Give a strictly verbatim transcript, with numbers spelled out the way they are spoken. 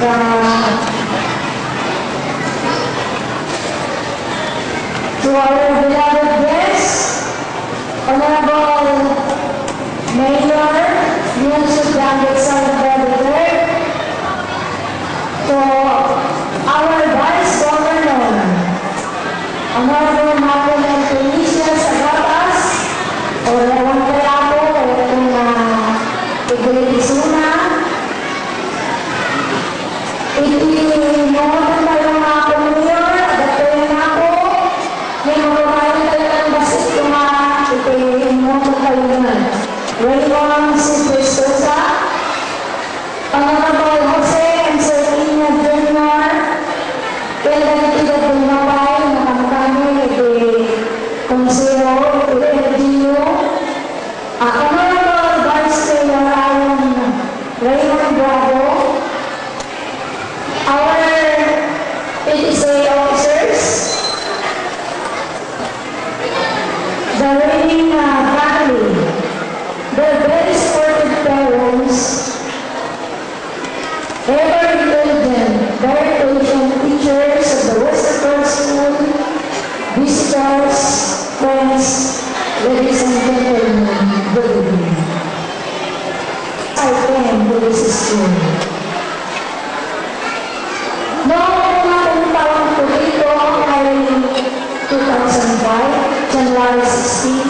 Uh, to our beloved guests, Honorable Mayor Neil Subyang Salazar the third, to our Vice Governor, Honorable Marcoleta Felicia Sagapas, o Lawan Kayabo, o itong, ah, Iglesia Zona. Iti nunotan tayo na Mayor, Doctor Napo, may mababayan tayo ng basit ko na iti nunotan tayo na Raymond Silvestrosa, Honorable Jose M. Sardinia Junior, kaya nagtitipid ng mabay na kampanya iti Konseho, iti L G U, ah, Honorable Vice Mayor Alan Raymond Bravo, our P T C officers, the reigning, uh, family, the very supportive parents, ever intelligent, very patient teachers of the Western School, visitors, friends, ladies and gentlemen, good evening. I came to this school. Noong una kong taon ko dito ay two thousand five, January sixteen,